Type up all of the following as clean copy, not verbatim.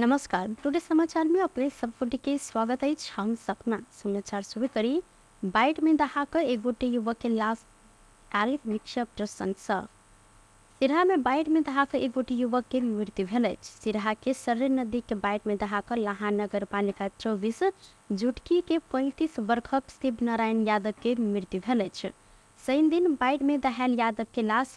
नमस्कार। टुडे समाचार में अपने सबगोटे के स्वागत है। हम सपना समाचार शुरू करी। बाइट में दहाकर एक गोटे युवक के लाश आरिफ निक्षेप प्रशंसा। सिरहा में बाइट में दहाकर एक गोटे युवक के मृत्यु भेल। सिरहा के सर्रे नदी के बाइट में दहाकर लाहा नगर पालिका 24 जुटकी के 35 वर्षक शिव नारायण यादव के मृत्यु भेल। शनि दिन बाइट में दहाल यादव के लाश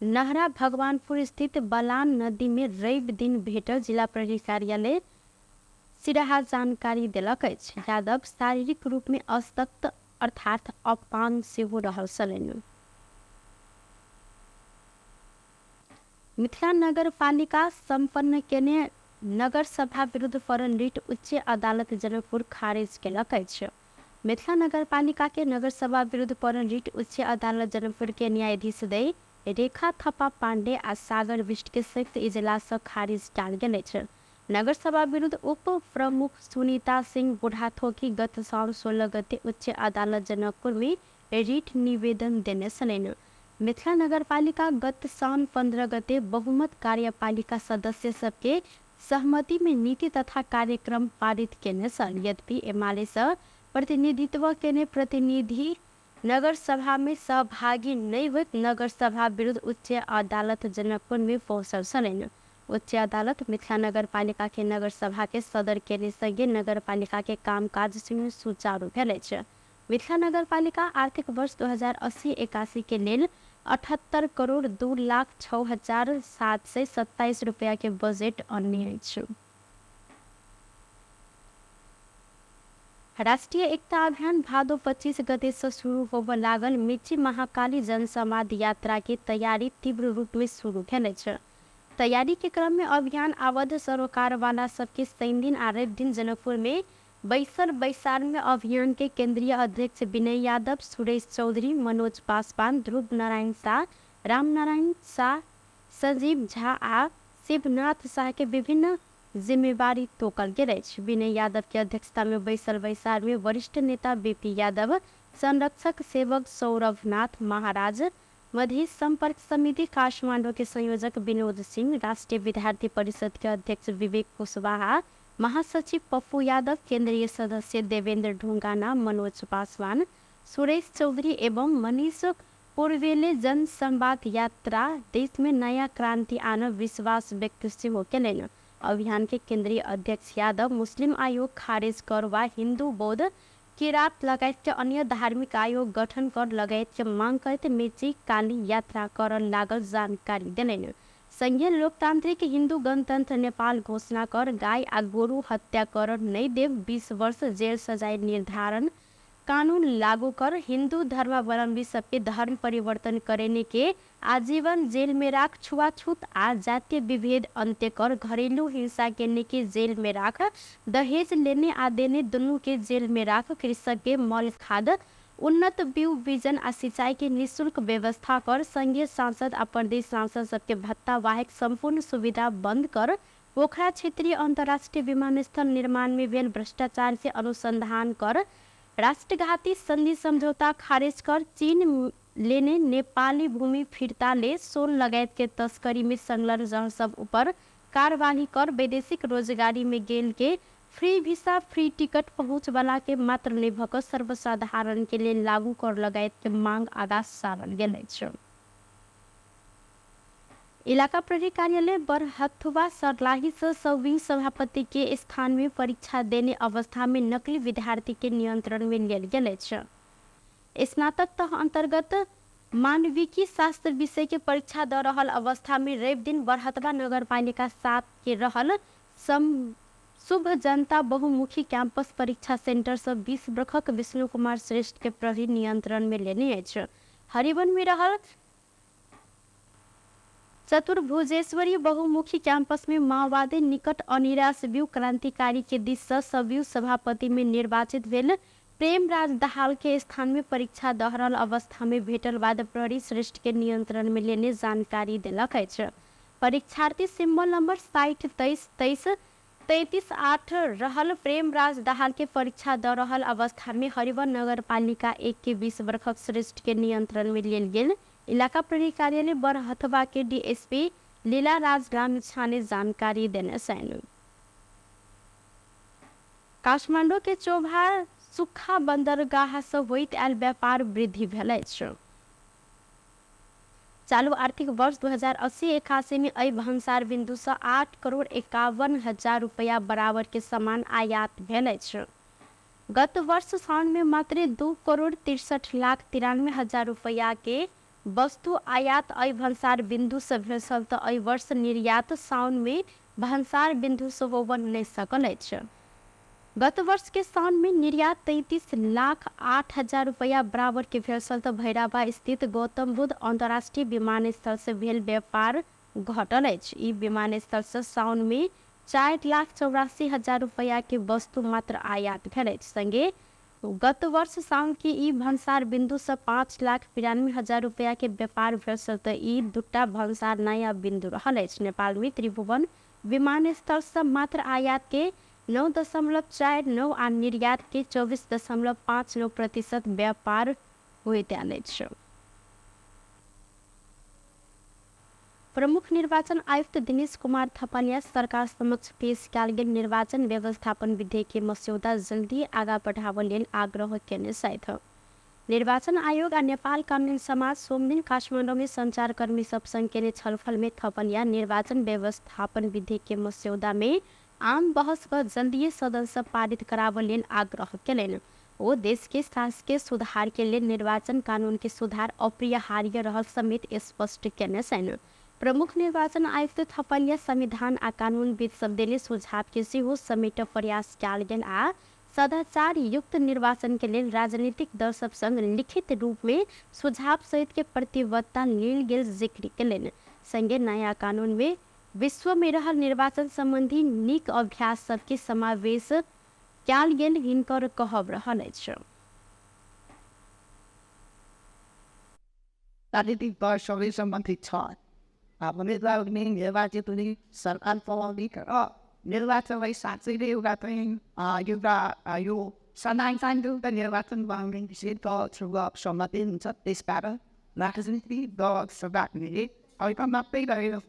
नहरा भगवानपुर स्थित बलान नदी में रवि दिन भेटल। जिला प्रहरी कार्यालय सिराहा जानकारी दिलक। यादव शारीरिक रूप में अशक्त अर्थात अपांग से हो रहल छलनि। मिथिला नगर पालिका संपन्न केने नगर सभा विरुद्ध फरन रिट उच्च अदालत जनकपुर खारिज केलक। मिथिला नगर पालिका के नगर सभा विरुद्ध फरन रिट उच्च अदालत जनकपुर के न्यायाधीश दे रेखा थप्पा पांडे आ सागर बिष्ट के संयुक्त इजलास खारिज कल गेल। नगर सभा विरुद्ध उप प्रमुख सुनीता सिंह बुढ़ाथोकी गत साल 16 गते उच्च अदालत जनकपुर में रिट निवेदन देने छलनि। मिथिला नगर पालिका गत साल 15 गते बहुमत कार्यपालिका सदस्य सबके सहमति में नीति तथा कार्यक्रम पारित केने छल। यद्यपि एमाले से प्रतिनिधित्व केने प्रतिनिधि नगर सभा में सहभागी नहीं हुए नगर सभा विरुद्ध उच्च अदालत जनकपुर में पहुंचल छलनि। उच्च अदालत मिथिला नगर पालिका के नगर सभा के सदर केने संगे नगर पालिका के कामकाज सुचारू भेल। मिथिला नगर पालिका आर्थिक वर्ष 2080-81 के लेल 78 करोड़ 2,06,727 रुपया के बजट अन्य अछि। राष्ट्रीय एकता अभियान भादो 25 गते से शुरू होबे लागल मिर्ची महाकाली जनसंवाद यात्रा की तैयारी तीव्र रूप में शुरू भेल। तैयारी के क्रम में अभियान अवध सरोकार वाला सबके शनि दिन आ रवि दिन जनकपुर में बैसार में अभियान के केंद्रीय अध्यक्ष विनय यादव, सुरेश चौधरी, मनोज पासवान, ध्रुव नारायण शाह, राम नारायण शाह, संजीव झा आ शिवनाथ शाह के विभिन्न जिम्मेवारी तोकल गेल। विनय यादव के अध्यक्षता में बैसार में वरिष्ठ नेता बीपी यादव, संरक्षक सेवक सौरभनाथ महाराज, मध्य संपर्क समिति काठमांडू के संयोजक विनोद सिंह, राष्ट्रीय विद्यार्थी परिषद के अध्यक्ष विवेक कुशवाहा, महासचिव पप्पू यादव, केंद्रीय सदस्य देवेंद्र ढोंगाना, मनोज पासवान, सुरेश चौधरी एवं मनीष पूर्वेले जन संवाद यात्रा देश में नया क्रांति आना विश्वास व्यक्त हो केलनि। अभियान के केंद्रीय अध्यक्ष यादव मुस्लिम आयोग खारिज कर वा हिंदू बौद्ध किरात लगायत के अन्य धार्मिक आयोग गठन कर लगायत के मांग करते मिर्ची काली यात्रा कर लागल जानकारी देलनि। संघीय लोकतांत्रिक हिंदू गणतंत्र नेपाल घोषणा कर गाय आ गोरु हत्या कर नहीं देव 20 वर्ष जेल सजाए निर्धारण कानून लागू कर हिंदू धर्मावलंबी सबके धर्म परिवर्तन करने के आजीवन जेल में राख, छुआछूत आ जातीय विभेद अंत्य कर घरेलू हिंसा केने के जेल में राख, दहेज लेने आ देने दोनों के जेल में राख, कृषक के मल खाद, उन्नत बीउ बीजन आ सिंचाई के निःशुल्क व्यवस्था कर, संघीय सांसद आ प्रदेश सांसद सबके भत्ता वाहक संपूर्ण सुविधा बंद कर, पोखरा क्षेत्रीय अंतर्राष्ट्रीय विमानस्थल निर्माण में भेल भ्रष्टाचार से अनुसंधान कर, राष्ट्रघाती संधि समझौता खारिज कर, चीन लेने नेपाली भूमि फिरता ले सोन लगायत के तस्करी में संलग्न जन सब ऊपर कार्यवाही कर, वैदेशिक रोजगारी में गेल के फ्री वीसा फ्री टिकट पहुंच वाला के मात्र निर्भर सर्वसाधारण के लिए लागू कर लगायत के मांग आगाज सारल गेल अछि। इलाका प्रहरी कार्यालय बरहथुआ सरलाही से 100वीं सभापति के स्थान में परीक्षा देने अवस्था में नकली विद्यार्थी के नियंत्रण में लियल गेल अछि। स्नातक तह अंतर्गत मानविकी शास्त्र विषय के परीक्षा द रहल अवस्था में रवि दिन बरहथुआ नगर पालिका 7 के रहल शुभ जनता बहुमुखी कैंपस परीक्षा सेंटर से 20 वर्षक विष्णु कुमार श्रेष्ठ के प्रहरी नियंत्रण में लेने अछि। हरिवन में रहल चतुर्भुजेश्वरी बहुमुखी कैंपस में माओवादी निकट अनिराश व्यू क्रांतिकारी के दिश से सव्यू सभापति में निर्वाचित भेल प्रेमराज दाहाल के स्थान में परीक्षा दहरल अवस्था में भेटल बाद प्रहरी श्रेष्ठ के नियंत्रण में लेने जानकारी दिलक अछि। परीक्षार्थी सिंबल नंबर 60233338 रहल प्रेमराज दाहाल के परीक्षा द रहल अवस्था में हरिवन नगर पालिका 1 के 20 वर्षक श्रेष्ठ के नियंत्रण में लेल गेल। इलाका प्रहरी कार्यालय बरहथुआ के डीएसपी लीला राज राम ने जानकारी देने छन्। काठमाडौँ के चोभार सुक्खा बन्दरगाह सँ होइत आयल व्यापार वृद्धि भेल अछि। चालू आर्थिक वर्ष 2080-81 में अई भंसार बिंदु से 8,51,00,000 रुपया बराबर के सामान आयात भेल अछि। गत वर्ष साउन में मात्र 2,63,93,000 रुपया के वस्तु आयात अई भंसार बिंदु से भेल छल तऽ अई वर्ष निर्यात साउन में भंसार बिंदु से होबऽ नहि सकल अछि। गत वर्ष के साउन में निर्यात 33,08,000 रुपया बराबर के भेल छल तऽ भैराबा स्थित गौतम बुद्ध अंतर्राष्ट्रीय विमानस्थल से भेल व्यापार घटल अछि। ई विमानस्थल से साउन में 4,84,000 रुपया के वस्तु मात्र आयात भेल अछि। संगे गत वर्ष साउन के ई भंसार बिंदु से 5,92,000 रुपया के व्यापार भेल छल तऽ ई दूटा भंसार नया बिंदु रहल अछि। नेपाल में त्रिभुवन विमानस्थल से मात्र आयात के 9.49 आ निर्यात के 24.59% व्यापार होइत आयल अछि। प्रमुख निर्वाचन आयुक्त दिनेश कुमार थपलिया सरकार समक्ष पेश कयल गेल निर्वाचन व्यवस्थापन विधेयक के मस्यौदा जल्दी आगा बढ़ाबय लेल आग्रह केने छथि। निर्वाचन आयोग आ नेपाल कानून समाज सोम दिन काठमाडौँ में संचारकर्मी सब संग केने छलफल में थपलिया निर्वाचन व्यवस्थापन विधेयक के मस्यौदा में आम बहस क जल्दीए सदन से पारित कराबय लेल आग्रह केलनि। ओ देश के शासकीय सुधार के लेल निर्वाचन कानून के सुधार अपरिहार्य रहल समेत स्पष्ट केने छनि। प्रमुख निर्वाचन आयुक्त थपलिया संविधान आ कानूनविद सब देने सुझाव के सेहो समेटब प्रयास कयल गेल आ सदाचार युक्त निर्वाचन के लेल राजनीतिक दल सब संग लिखित रूप में सुझाव सहित के प्रतिबद्धता लेल गेल जिक्र केलनि। संगे नया कानून में विश्व में रहल निर्वाचन संबंधी नीक अभ्यास सबके समावेश कयल गेल हिनकर कहब रहल अछि। राजनीतिक दल सबै सम्बन्धित छ। उम्मेदवारले निर्वाचित हुने सरकार चलाउने निर्वाचनलाई साँच्चै नै एउटा चाहिँ यो संवैधानिक निर्वाचन बनाउने विषय दलसँग सहमति हुन्छ। त्यसकारण राजनीतिक दल सरकारले अहिले मात्रै गरेर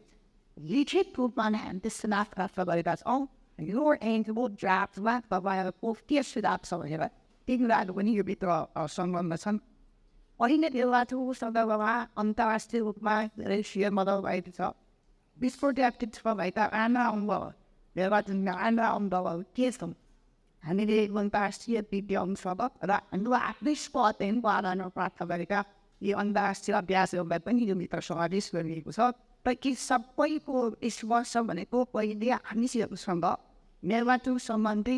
लिखित रूपमा नै त्यसमा प्राप्त गरेका छौँ। यो एन्डको ड्राफ्टमा तपाईँहरूको के सुझाव छ भनेर ती कुराहरू पनि यो भित्र संलग्न छन्। अहिले निर्वाचनको सन्दर्भमा अन्तर्राष्ट्रिय रूपमा धेरै सेयर बदल भएको छ। विश्वव्यापी भएका आना अनुभव निर्वाचनका आना अनुभवहरू के छन्? हामीले अन्तर्राष्ट्रिय विज्ञसँग र हाम्रो आफ्नै अध्ययनको आधारमा प्राप्त गरेका यी अन्तर्राष्ट्रिय अभ्यासहरूलाई पनि यो भित्र समावेश गरिएको छ। र कि सबैको विश्वास भनेको पहिले हामीसँग निर्वाचन सम्बन्धी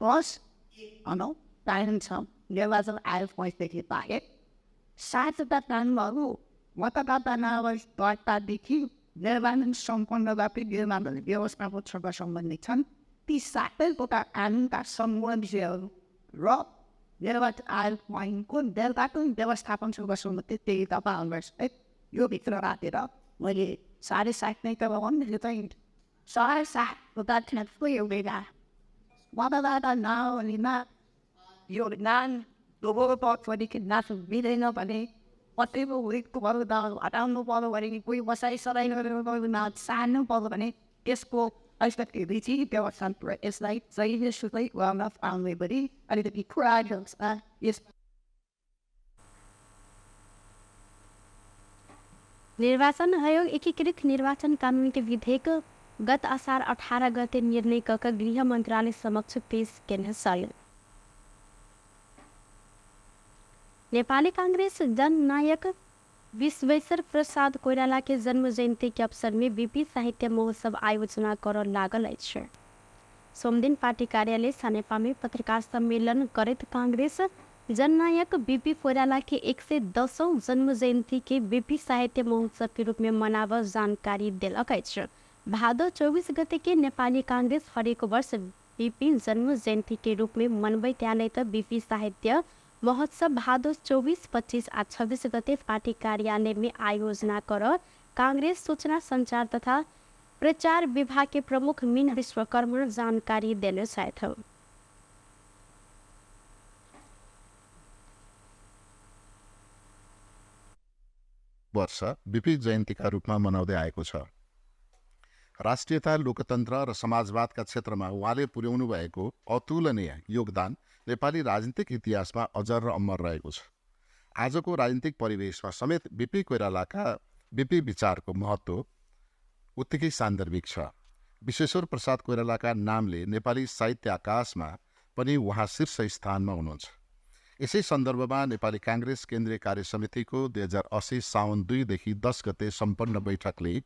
भनौँ कानुन छ। निर्वाचन आयोग पैसादेखि बाहेक 7वटा कानुनहरू मतदाता दर्तादेखि निर्वाचन सम्पन्न व्यापी निर्माण व्यवस्थापनसँग सम्बन्धित छन्। ती 7वटा कानुनका सम्पूर्ण विषयहरू र निर्वाचन आयोगको निर्वाचन व्यवस्थापनसँग सम्बन्धित त्यही तपाईँहरूलाई यो भित्र राखेर मैले 7.5 नै त भन्नु चाहिँ 7.5 एउटा मतदाता नहुनेमा यो ज्ञान दोहोरो पक्षदेखि नाच्नु मिल्दैन भने कतैको उयोको हटाउनु पर्यो भने कोही बसाइ सराइ गरेर सार्नु पर्यो भने त्यसको विधि व्यवस्था यसलाई सही सुकै गर्न पाउने पनि अलिकति कुराहरू यस निर्वाचन आयोग एकीकृत निर्वाचन कानून के विधेयक गत असार 18 गते निर्णय कऽ गृह मंत्रालय समक्ष पेश केने छल। नेपाली कांग्रेस जननायक विश्वेश्वर प्रसाद कोइराला के जन्म जयंती के अवसर में बीपी साहित्य महोत्सव आयोजना कर लागल अछि। सोमदिन पार्टी कार्यालय सानेपा में पत्रकार सम्मेलन करैत कांग्रेस जननायक बीपी कोइराला के 110वां जन्म जयंती के बीपी साहित्य महोत्सव के रूप में मनाव जानकारी दिलक अछि। भादो 24 गते के नेपाली कांग्रेस हरेक वर्ष बीपी जन्म जयंती के रूप में मनबैत आयल त बीपी साहित्य महोत्सव भादो 24, 25 आ 26 गते पार्टी कार्यालय में आयोजना कर कांग्रेस सूचना संचार तथा प्रचार विभाग के प्रमुख मीन विश्वकर्मा जानकारी देने छथि। वर्ष बीपी जयन्तीका रूपमा मनाउँदै आएको छ। राष्ट्रियता, लोकतन्त्र र समाजवादका क्षेत्रमा उहाँले पुर्याउनु भएको अतुलनीय योगदान नेपाली राजनीतिक इतिहासमा अजर र अमर रहेको छ। आजको राजनीतिक परिवेशमा समेत बिपी कोइरालाका बिपी विचारको महत्त्व उत्तिकै सान्दर्भिक छ। विश्वेश्वर प्रसाद कोइरालाका नामले नेपाली साहित्य आकाशमा पनि उहाँ शीर्ष स्थानमा हुनुहुन्छ। यसै सन्दर्भमा नेपाली काङ्ग्रेस केन्द्रीय कार्य समितिको 2080 साउन 2 देखि 10 गते सम्पन्न बैठकले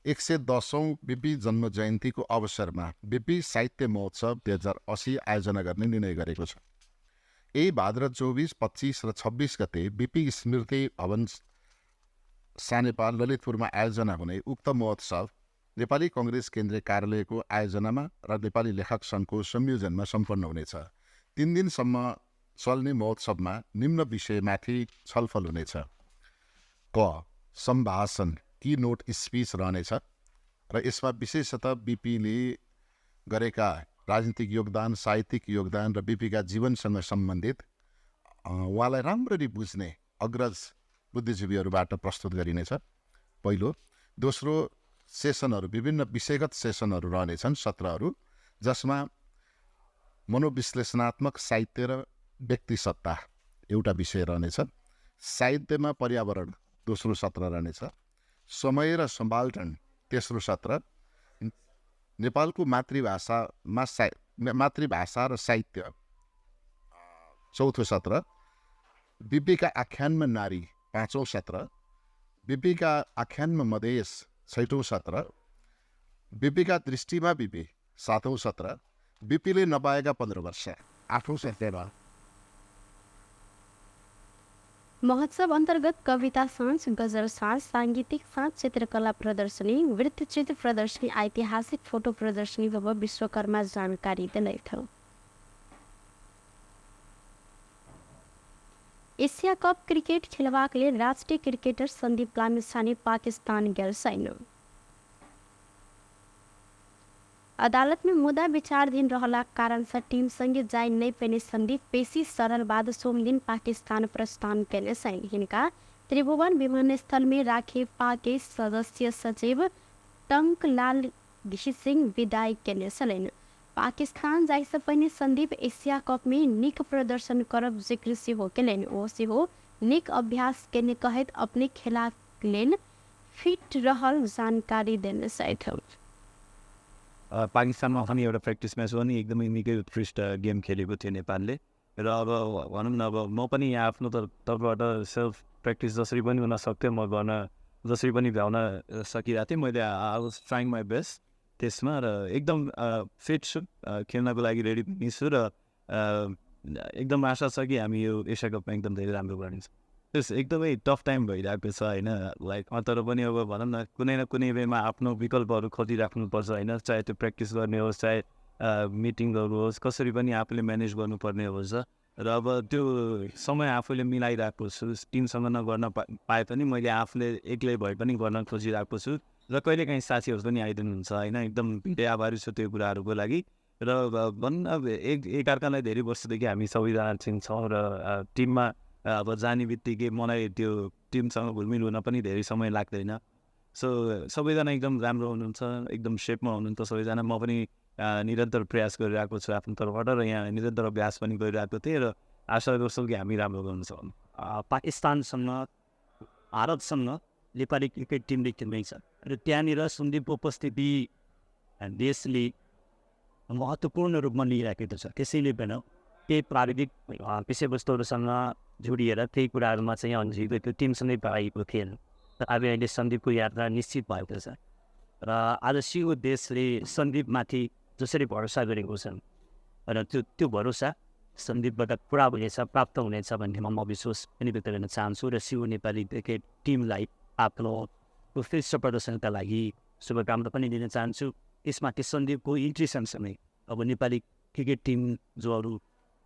110औं बिपी जन्म जयन्तीको अवसरमा बिपी साहित्य महोत्सव 2080 आयोजना गर्ने निर्णय गरेको छ। यही भाद्र 24, 25 र 26 गते बिपी स्मृति भवन सानेपा ललितपुरमा आयोजना हुने उक्त महोत्सव नेपाली कङ्ग्रेस केन्द्रीय कार्यालयको आयोजनामा र नेपाली लेखक सङ्घको संयोजनमा सम्पन्न हुनेछ। 3 दिनसम्म चल्ने महोत्सवमा निम्न विषयमाथि छलफल हुनेछ। क. सम्भाषण की नोट स्पिच रहनेछ र यसमा विशेषतः बिपीले गरेका राजनीतिक योगदान, साहित्यिक योगदान र बिपीका जीवनसँग सम्बन्धित उहाँलाई राम्ररी बुझ्ने अग्रज बुद्धिजीवीहरूबाट प्रस्तुत गरिनेछ। पहिलो। दोस्रो सेसनहरू, विभिन्न विषयगत सेसनहरू रहनेछन्, सत्रहरू, जसमा मनोविश्लेषणात्मक साहित्य र व्यक्ति सत्ता एउटा विषय रहनेछ। साहित्यमा पर्यावरण दोस्रो सत्र रहनेछ। समय र सम्बाल्टन तेस्रो सत्र। नेपालको मातृभाषा र साहित्य चौथो सत्र। बिपीका आख्यानमा नारी पाँचौं सत्र। बिपीका आख्यानमा मधेस छैटौं सत्र। बिपीका दृष्टिमा बिपी सातौं सत्र। बिपीले नपाएका 15 वर्ष आठौं सत्र। महोत्सव अन्तर्गत कविता साँझ, गजल साँझ, साङ्गीतिक साँझ, चित्रकला प्रदर्शनी, वृत्तचित्र प्रदर्शनी, ऐतिहासिक फोटो प्रदर्शनी व विश्वकर्मा जानकारी दिँदैछ। एशिया कप क्रिकेट खेलबाक लेल राष्ट्रिय क्रिकेटर सन्दीप लामिछाने पाकिस्तान गेल छैन। अदालत में मुद्दा विचाराधीन रहला कारण से टीम संगे जाय नहीं पेने सन्दीप पेशी सरल बाद सोम दिन पाकिस्तान प्रस्थान कैले छैन। हिनका त्रिभुवन विमानस्थल में राखे पाके सदस्य सचिव टंकलाल घिसिङ विदाई कैले छन्। पाकिस्तान जाइसे पनि सन्दीप एशिया कप में निक प्रदर्शन करब जिक्र से हो कैलन। ओ से हो निक अभ्यास केने कहत अपने खेला लेल फिट रहल जानकारी देने सहित पाकिस्तानमा पनि एउटा प्र्याक्टिस म्याच हो नि एकदमै निकै उत्कृष्ट गेम खेलेको थियो नेपालले। र अब भनौँ न, अब म पनि यहाँ आफ्नो तर्फबाट सेल्फ प्र्याक्टिस जसरी पनि हुन सक्थ्यो म गर्न जसरी पनि भ्याउन सकिरहेको थिएँ। मैले I was trying my best त्यसमा र एकदम फिट छु, खेल्नको लागि रेडी पनि छु र एकदम आशा छ कि हामी यो एसिया कपमा एकदम धेरै राम्रो गरिन्छ। त्यस एकदमै टफ टाइम भइरहेको छ होइन, लाइक तर पनि अब भनौँ न कुनै वेमा आफ्नो विकल्पहरू खोजिराख्नुपर्छ होइन, चाहे त्यो प्र्याक्टिस गर्ने होस्, चाहे मिटिङहरू होस्, कसरी पनि आफूले म्यानेज गर्नुपर्ने होस्। र अब त्यो समय आफूले मिलाइरहेको छु। टिमसँग नगर्न पाए पनि मैले आफूले एक्लै भए पनि गर्न खोजिरहेको छु र कहिलेकाहीँ साथीहरू पनि आइदिनुहुन्छ होइन, एकदम धेरै आभारी छु त्यो कुराहरूको लागि। र भनौँ अब एकअर्कालाई धेरै वर्षदेखि हामी सबैजना चिन्छौँ र टिममा अब जाने बित्तिकै मलाई त्यो टिमसँग घुलमिल हुन पनि धेरै समय लाग्दैन। सो सबैजना एकदम राम्रो हुनुहुन्छ, एकदम सेपमा हुनुहुन्छ सबैजना। म पनि निरन्तर प्रयास गरिरहेको छु आफ्नो तर्फबाट र यहाँ निरन्तर अभ्यास पनि गरिरहेको थिएँ र आशा गर्छु कि हामी राम्रो गर्नु सक्छौँ। पाकिस्तानसँग भारतसँग नेपाली क्रिकेट टिमले खेल्दैछ र त्यहाँनिर सन्दीपको उपस्थिति देशले महत्त्वपूर्ण रूपमा लिइराखेको छ। त्यसैले पनि केही प्राविधिक विषयवस्तुहरूसँग जोडिएर केही कुराहरूमा चाहिँ अन्जिएको त्यो टिमसँगै पाएको थिएन र अब अहिले सन्दीपको यात्रा निश्चित भएको छ र आज सियो देशले सन्दीपमाथि जसरी भरोसा गरेको छ र त्यो भरोसा सन्दीपबाट पुरा हुनेछ, प्राप्त हुनेछ भन्ने म विश्वास पनि व्यक्त गर्न चाहन्छु र सियो नेपाली क्रिकेट टिमलाई आफ्नो उत्कृष्ट प्रदर्शनका लागि शुभकामना पनि दिन चाहन्छु। यसमाथि सन्दीपको इन्ट्री सँगसँगै अब नेपाली क्रिकेट टिम जो अरू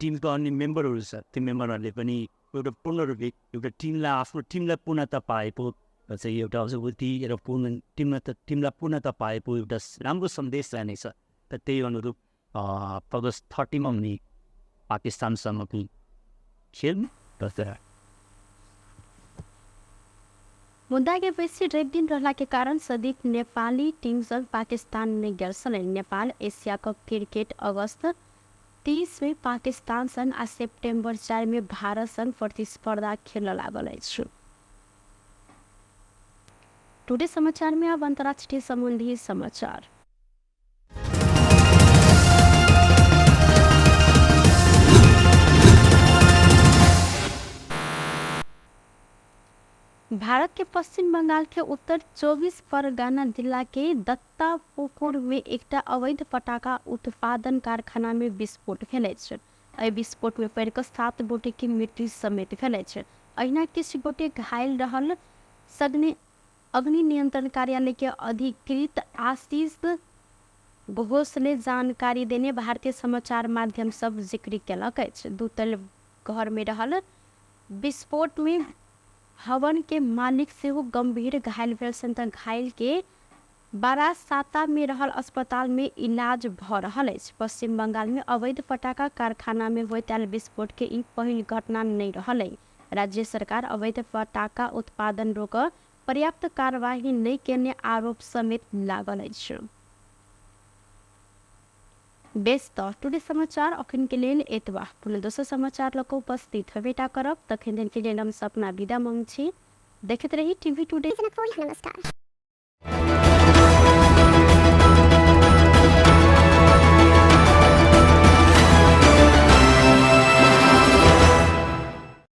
टिमका अन्य मेम्बरहरू छ ती मेम्बरहरूले पनि एउटा पूर्ण रूपले एउटा आफ्नो टिमलाई पूर्णता पाएको चाहिँ एउटा अनुभूति र टिमलाई पूर्णता पाएको एउटा राम्रो सन्देश जानेछ। त त्यही अनुरूप अगस्त 30 हुने पाकिस्तानसँगको खेल मुद्दा के बेसी रेप दिन रहला के कारण सदिक नेपाली टीम संग पाकिस्तान में गेल छलै। नेपाल एशिया कप क्रिकेट अगस्त 30 में पाकिस्तान संग आ सेप्टेम्बर 4 में भारत संग प्रतिस्पर्धा खेल लागल अछि। टुडे समाचार में अब अंतर्राष्ट्रीय संबंधी समाचार। भारत के पश्चिम बंगाल के उत्तर 24 परगना जिला के दत्तापुकुर में एक अवैध पटाखा उत्पादन कारखाना में विस्फोट भेल अछि। एहि विस्फोट में पड़ 7 गोटे की मृत्यु समेत भेल अछि। अहिना किछु गोटे घायल रहल। सदने अग्नि नियंत्रण कार्यालय के अधिकृत आशीष घोष ने जानकारी देने भारतीय समाचार माध्यम सब जिक्र केलक अछि। दूतल घर में रहल विस्फोट में हवन के मालिक से गंभीर घायल भेल छन् त घायल के बारासाता में रहल अस्पताल में इलाज भ रहल अछि। पश्चिम बंगाल में अवैध पटाखा कारखाना में होइत आयल विस्फोट के ई पहिल घटना नहीं रहल है। राज्य सरकार अवैध पटाखा उत्पादन रोक पर्याप्त कार्यवाही नहीं केने आरोप समेत लागल अछि। बेस्ट टुडे समाचार अखन के लेल एतबा। पुनः दोसर समाचार लऽ कऽ उपस्थित हेबेटा करब। तखन दिन के लेल हम सपना विदा मांग छी। देखते रही टीवी टुडे। नमस्कार।